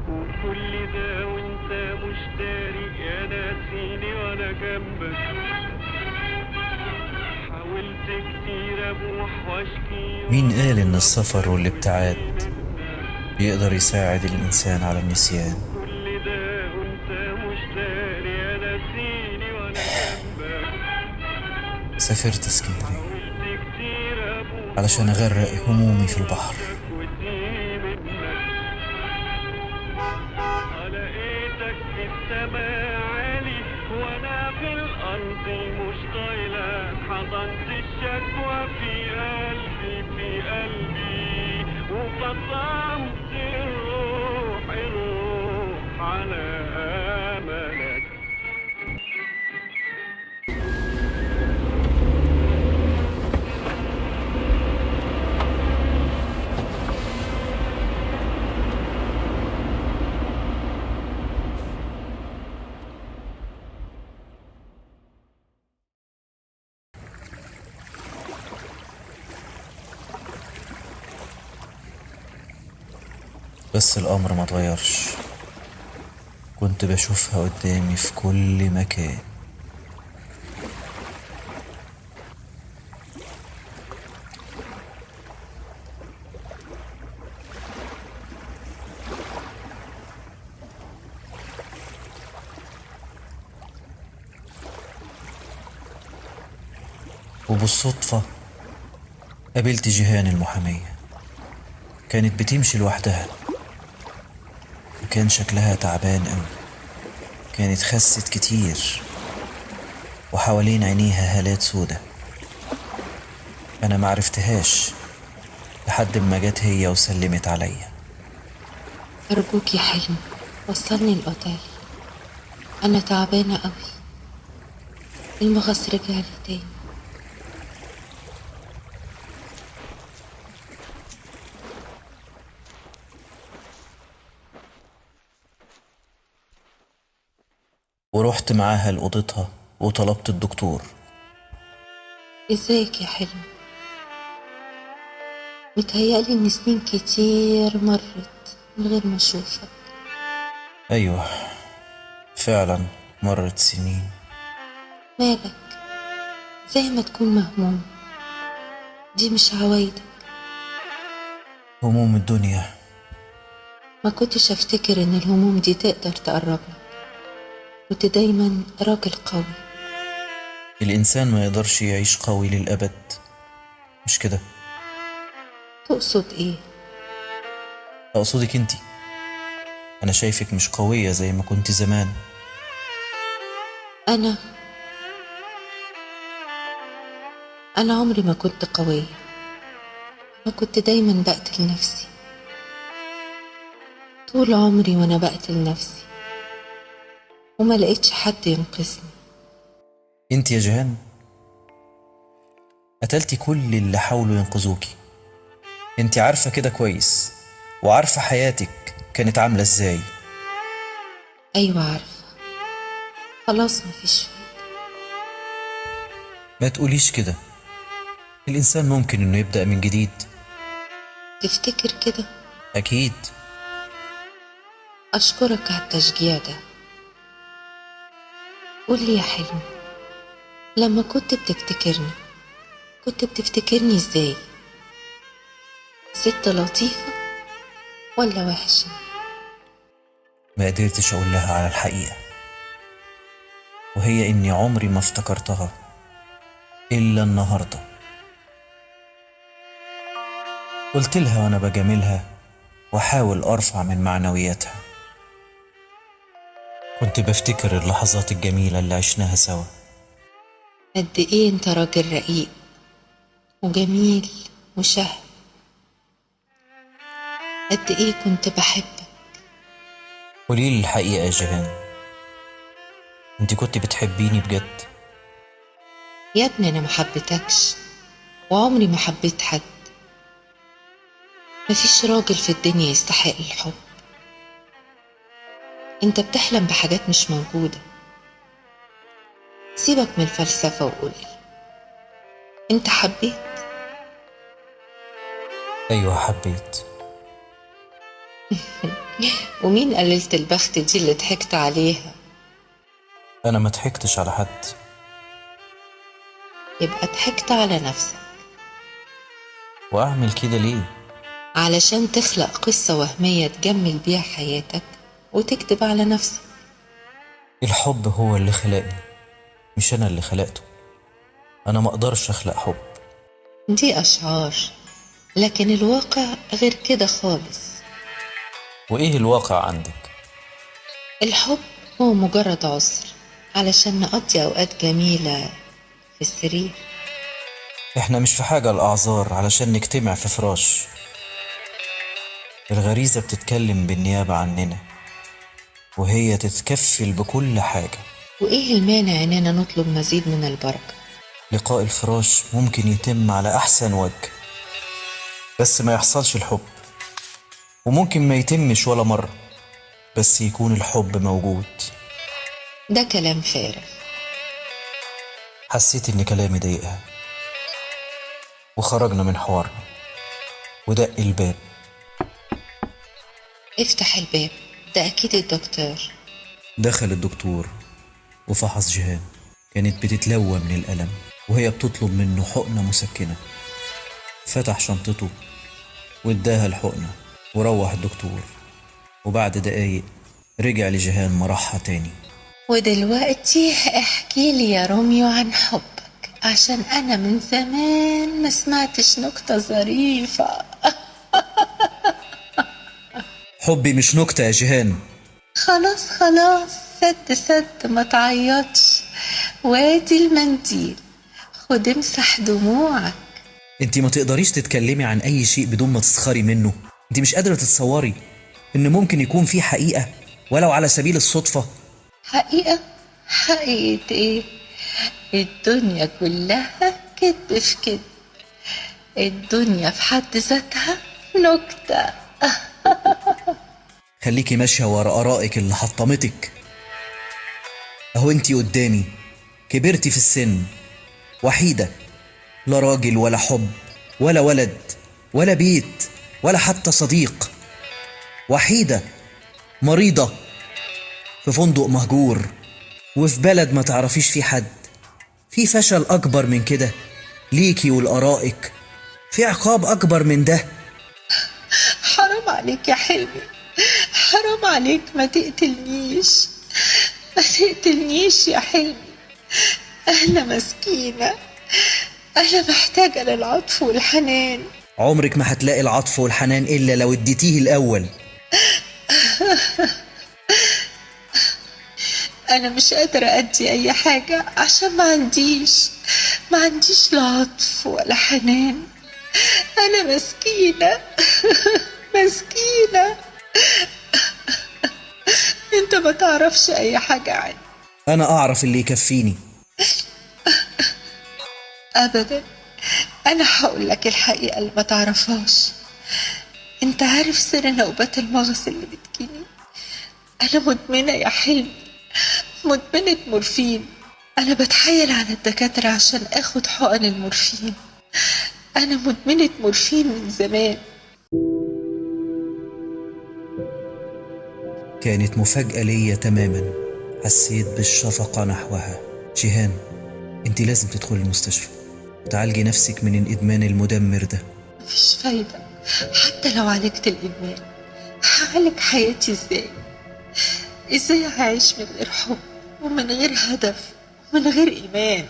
وكل ده وانت مش داري يا ناسيني وانا جنبك. حاولت كتير ابوح واشكي. مين قال إن السفر والابتعاد بيقدر يساعد الإنسان على النسيان؟ كل ده وانت مش داري يا ناسيني وانا جنبك. سافرت اسكندرية حاولت كتير ابوح علشان أغرق همومي في البحر. ودي منك لقيتك في السماء عالي وانا في الارض مش طايلك. حضنت الشكوى في قلبي في قلبي وفصمت الروح الروح على املك. بس الأمر ما اتغيرش، كنت بشوفها قدامي في كل مكان. وبالصدفة قابلت جيهان المحامية. كانت بتمشي لوحدها وكان شكلها تعبان قوي. كانت خست كتير وحوالين عينيها هالات سودة. أنا معرفتهاش لحد ما جت هي وسلمت عليا. أرجوك يا حلمي وصلني الأوتيل، أنا تعبانة قوي، المغص رجعلي تاني. ورحت معاها لأوضتها وطلبت الدكتور. ازيك يا حلمي؟ متهيألي إن سنين كتير مرت من غير ما أشوفك. أيوه فعلا مرت سنين. مالك زي ما تكون مهموم؟ دي مش عوايدك. هموم الدنيا. ما كنتش أفتكر إن الهموم دي تقدر تقربنا. كنت دايما راجل قوي. الإنسان ما يقدرش يعيش قوي للأبد، مش كده؟ تقصد إيه؟ أقصدك أنتي. أنا شايفك مش قوية زي ما كنت زمان. أنا عمري ما كنت قوية. أنا كنت دايما بقتل نفسي، طول عمري وأنا بقتل نفسي وما لقيتش حد ينقذني. أنت يا جيهان قتلتي كل اللي حاولوا ينقذوكي. أنت عارفة كده كويس، وعارفة حياتك كانت عاملة إزاي. أيوة عارفة، خلاص مفيش فايدة. ما تقوليش كده، الإنسان ممكن إنه يبدأ من جديد. تفتكر كده؟ أكيد. أشكرك على التشجيع ده. قولي يا حلمي، لما كنت بتفتكرني كنت بتفتكرني إزاي؟ ست لطيفة ولا وحشة؟ ما قدرتش أقول لها على الحقيقة، وهي إني عمري ما افتكرتها إلا النهاردة. قلت لها وأنا بجاملها وأحاول أرفع من معنوياتها. كنت بفتكر اللحظات الجميلة اللي عشناها سوا. قد إيه أنت راجل رقيق وجميل وشهم. قد إيه كنت بحبك. قوليلي الحقيقة يا جيهان، أنت كنت بتحبيني بجد؟ يا ابني أنا ما حبيتكش، وعمري ما حبيت حد. مفيش راجل في الدنيا يستحق الحب. انت بتحلم بحاجات مش موجودة. سيبك من الفلسفة وقولي، انت حبيت؟ أيوة حبيت. ومين قللت البخت دي اللي ضحكت عليها؟ أنا ما ضحكتش على حد. يبقى ضحكت على نفسك. وأعمل كده ليه؟ علشان تخلق قصة وهمية تجمل بيها حياتك وتكذب على نفسك. الحب هو اللي خلقني، مش أنا اللي خلقته. أنا ما أقدرش أخلق حب. دي أشعار، لكن الواقع غير كده خالص. وإيه الواقع عندك؟ الحب هو مجرد عذر علشان نقضي أوقات جميلة في السرير. إحنا مش في حاجة الأعذار علشان نجتمع في فراش. الغريزة بتتكلم بالنيابة عننا، وهي تتكفل بكل حاجة. وإيه المانع إننا نطلب مزيد من البركة؟ لقاء الفراش ممكن يتم على أحسن وجه، بس ما يحصلش الحب، وممكن ما يتمش ولا مرة، بس يكون الحب موجود. ده كلام فارغ. حسيت إن كلامي ضايقها، وخرجنا من حوارنا، ودق الباب. افتح الباب، ده أكيد الدكتور. دخل الدكتور وفحص جيهان. كانت بتتلوى من الألم وهي بتطلب منه حقنة مسكنة. فتح شنطته واداها الحقنة وروح الدكتور، وبعد دقايق رجع لجيهان مرحها تاني. ودلوقتي احكي لي يا روميو عن حبك، عشان أنا من زمان ما سمعتش نكتة ظريفة. حبي مش نكتة يا جيهان. خلاص خلاص، سد سد، ما تعيطش. وادي المنديل، خد امسح دموعك. انتي ما تقدريش تتكلمي عن اي شيء بدون ما تسخري منه. انتي مش قادرة تتصوري ان ممكن يكون في حقيقة ولو على سبيل الصدفة. حقيقة؟ حقيقة ايه؟ الدنيا كلها كدب في كدب، الدنيا في حد ذاتها نكتة. خليكي ماشية ورا آرائك اللي حطمتك. اهو انتي قدامي، كبرتي في السن، وحيدة، لا راجل ولا حب ولا ولد ولا بيت ولا حتى صديق. وحيدة مريضة في فندق مهجور وفي بلد ما تعرفيش فيه حد. في فشل أكبر من كده ليكي ولآرائك؟ في عقاب أكبر من ده؟ حرام عليك يا حلمي، حرام عليك، ما تقتلنيش، ما تقتلنيش يا حلمي. أنا مسكينة، أنا محتاجة للعطف والحنان. عمرك ما هتلاقي العطف والحنان إلا لو اديتيه الأول. أنا مش قادرة أدي أي حاجة عشان ما عنديش لا عطف ولا حنان. أنا مسكينة مسكينة. أنت ما تعرفش أي حاجة عني. أنا أعرف اللي يكفيني. أبدا، أنا هقول لك الحقيقة اللي ما تعرفهاش. أنت عارف سر نوبات المغص اللي بتجيني؟ أنا مدمنة يا حلمي، مدمنة مورفين. أنا بتحايل على الدكاترة عشان أخد حقن المورفين. أنا مدمنة مورفين من زمان. كانت مفاجأة ليا تماما. حسيت بالشفقة نحوها. جيهان، انت لازم تدخلي المستشفى وتعالجي نفسك من الإدمان المدمر ده. مفيش فايدة، حتى لو عالجت الإدمان هعالج حياتي إزاي؟ إزاي هعيش من غير حب ومن غير هدف ومن غير إيمان؟